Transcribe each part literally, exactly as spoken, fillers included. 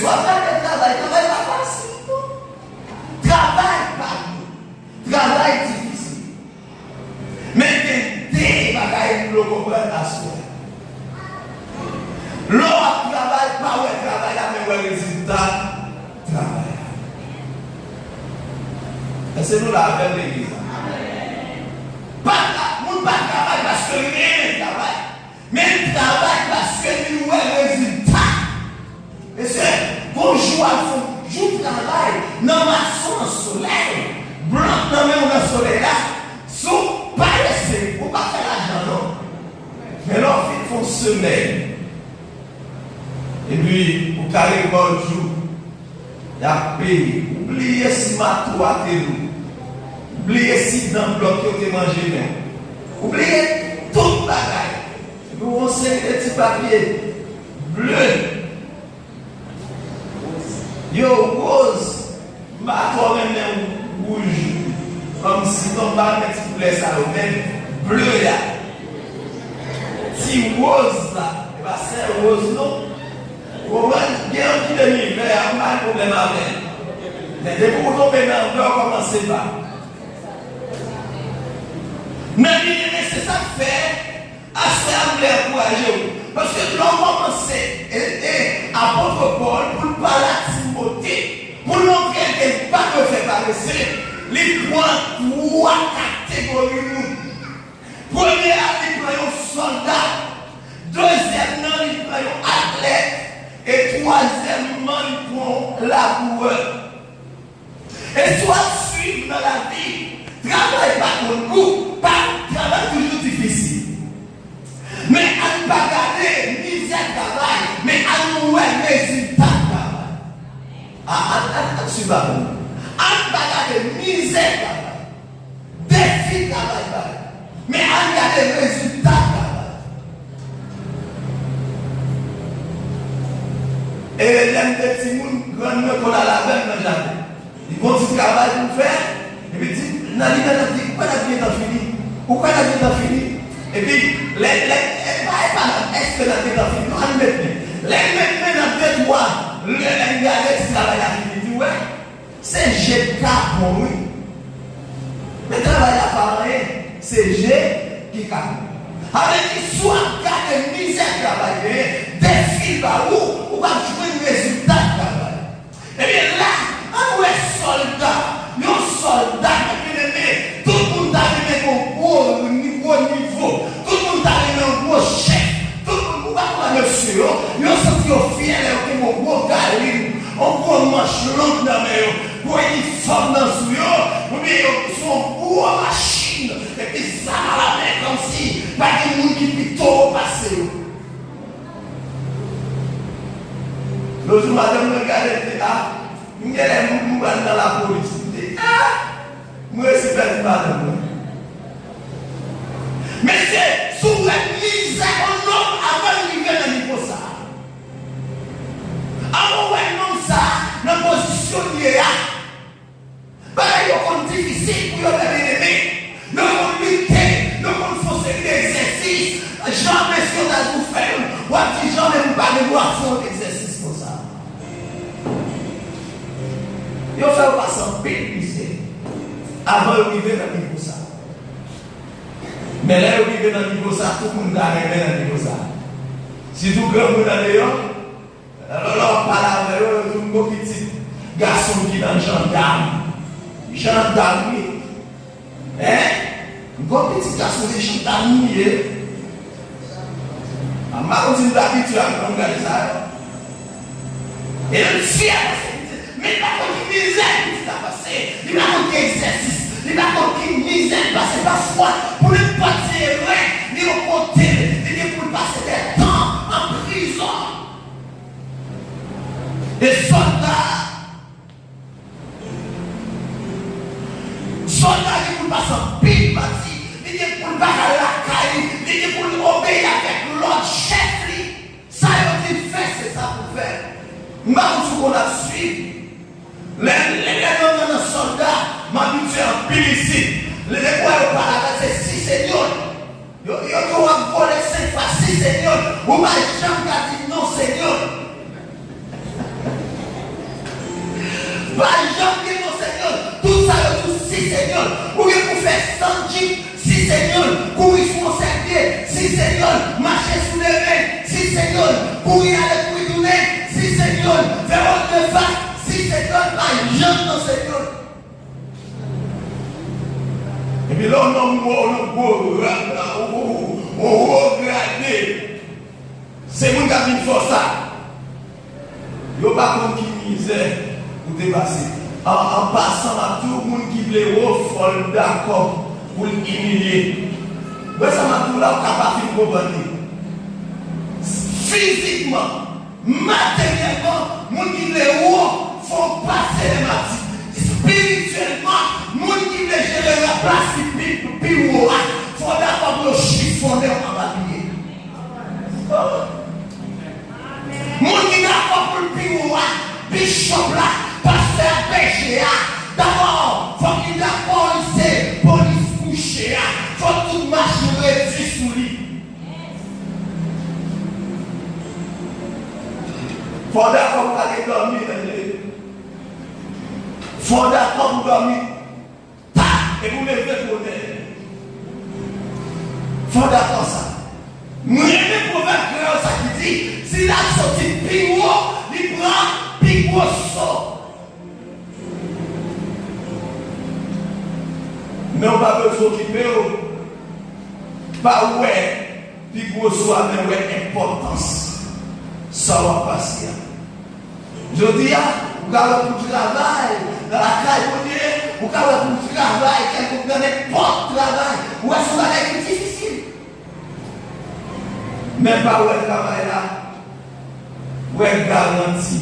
Travay, travay, travay pa fasil, non. Travay pa dou. Travay difisil. Men gen de bagay m vle w konprann aswè. Lè w ap travay, pa wè travay la, men wè rezilta travay la. Èske nou la avè m, legliz la? Pa tra-, moun pa travay paske li renmen travay. Men l travay paske li wè rezilta. Mesye, gon jou w ap fè yon jou travay nan mason, nan solèy, blan nan men w nan solèy la, si w parese, ou pa fè lajan non. Men lè w fin fè yon semèn, epi ou ka rekòt jou, y ap peye. Ou bliye si mato a te lou. Ou bliye si dan blòk yo te manje men w. Ou bliye tout bagay. Epi w yon seri de ti papye ble. Yo woz. M pa twò renmen wouj. Kòmsi non, m pa renmen ti koulè sa yo, men ble a. Ti woz la, e pa sèl woz non. Ou konprann? Gen yon ki demi vè a, m pa gen pwoblèm avè l. Men depi ou tonbe nan vè, ou kòmanse ba. Men byeneme, se sa k fè, aswè a m vle ankouraje w. Paske lè w kòmanse, e, e, apot Pòl, pou l pale a Timote, pou l montre l ke l pa dwe fè parese, li pran twa kategori moun. Premye a, li pran yon sòlda. Dezyèm nan, li pran yon atlèt. E twazyèmman, li pran yon labourè. E si w ap swiv nan lavi, travay pa konn gou, pa, travay toujou difisil. Men ann pa gade mizè travay, men ann wè rezilta travay. A, ann, ann, ann swiv avè m. Ann pa gade mizè travay. Defi travay bay. Men ann gade rezilta travay. E lè m te timoun, grann mwen konn al avè m nan jaden. Li gon ti travay pou l fè, epi di, nan li menm l ap di, ou kwè n ap gentan fini? Ou kwè n ap gentan fini? Epi, lè, lè, e pa, e pa nan èske n ap gentan fini, non, ann met men. Lè l met men nan de twa, lè, lè m gade ti travay la fini, di, wè. Se je k ka bon, wi. Men travay la pa anyen, se je ki ka bon. Sa vle di, si w ap gade mizè travay genyen, defi l ba ou, ou p ap jwenn rezilta travay. Ebyen, la, ann wè sòlda, yon sòlda, men byeneme, tout moun ta renmen gen yon gwo, gwo nivo, tout moun ta renmen yon gwo chèf, tout moun, ou pa konn mesye yo, yo santi yo fyè lè yo gen yon gwo galin, yon gwo manch long nan men yo, gwo inifòm nan jou yo, oubyen yo sou yon gwo machin, epi zam alamen kòmsi pa gen moun ki pi toro pase yo. Lòt jou, madanm mwen gade, m di, a, m genlè m, m pral nan lapolis. M di, a, m resi pèdi madanm mwen. Mesye, si w wè mizè yon nonm avan l rive nan nivo sa a. Avan w wè nonm sa a nan pozisyon l ye a, bagay yo konn difisil pou yo, men byeneme. Yo konn lite, yo konn fè yon seri de egzèsis. Janmen si yo ta di w fè youn, w ap di, janmen m pa gen dwa fè yon egzèsis konsa. Yo fè w pase anpil mizè avan yo rive nan nivo sa. Men lè yo rive nan nivo sa, tout moun ta renmen nan nivo sa. Sitou granmoun andeyò, lè w ap pale avè yo, yo di w, m gon pitit gason ki nan jandam. Jandam, wi. Hein? M gon pitit gason se jandam li ye. A, m pa konn si nou t abitye ak langaj sa yo. E yo fyè paske pitit, men li pa konn ki mizè pitit la pase, li pa konn ki egzèsis, li pa konn ki mizè l pase. Pafwa, pou nenpòt ti erè, li yon kote, li gen pou l pase de tan an prizon. E sòlda, sòlda gen pou l pase anpil pati, li gen pou l pa ka al lakay li, li gen pou l obeyi avèk lòd chèf li. Sa yo di fè, se sa pou fè. M pa konn si w konn ap swiv. Lè, lè, lè nou nan, nan sòlda, m abitye anpil isit. Lè, lè depi w wè yo pale avè l, se si senyò. Yo, yo di w ap vole senk fwa si senyò. Ou pa janm ka di non senyò. Sanjik, si se yon, kouri sou yon sèl pye, si se yon, mache sou de men, si se yon, kouri ale, kouri tounen, si se yon, fè wòk de fas, si se yon, pa janm nan se yon. Epi lè yon nonm wè w nan gwo rad la, ou, ou, ou wo grade, se moun k ap vin fè w sa. Yo pa konn ki mizè ou te pase. An, an pasan, m ap di w, moun ki vle wo, fò l dakò pou l imilye. Wè sa m ap di w la, ou ka pa fin konprann li. Fizikman, materyèlman, moun ki vle wo, fò w pase de mati. Espirityèlman, moun ki vle jere plas li pi, pi wo a, fò w dakò pou yo chifonnen w anba pye. Moun ki dakò pou l pi wo a, bishop la, pastè a, bèje a, dakò, fòk li dakò li se polis kouche a, fòk tout mach yo redui sou li. Fò w dakò pou w ale dòmi nan legliz. Fò w dakò pou w dòmi ta, epi w leve bonè. Fò w dakò sa. Mwen renmen pwovèb kreyòl sa ki di, si l ap soti pi wo, li pran pi gwo so. Men w pa bezwen okipe w. Pa wè pi gwo so a, men wè enpòtans sa w ap pase a. Jodi a, ou ka wè pou travay nan lakay Bondye, ou ka wè pou travay kèlkonk nan nenpòt travay, ou wè se yon bagay ki difisil. Men pa wè travay la, wè garanti,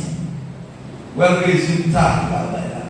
wè rezilta travay la.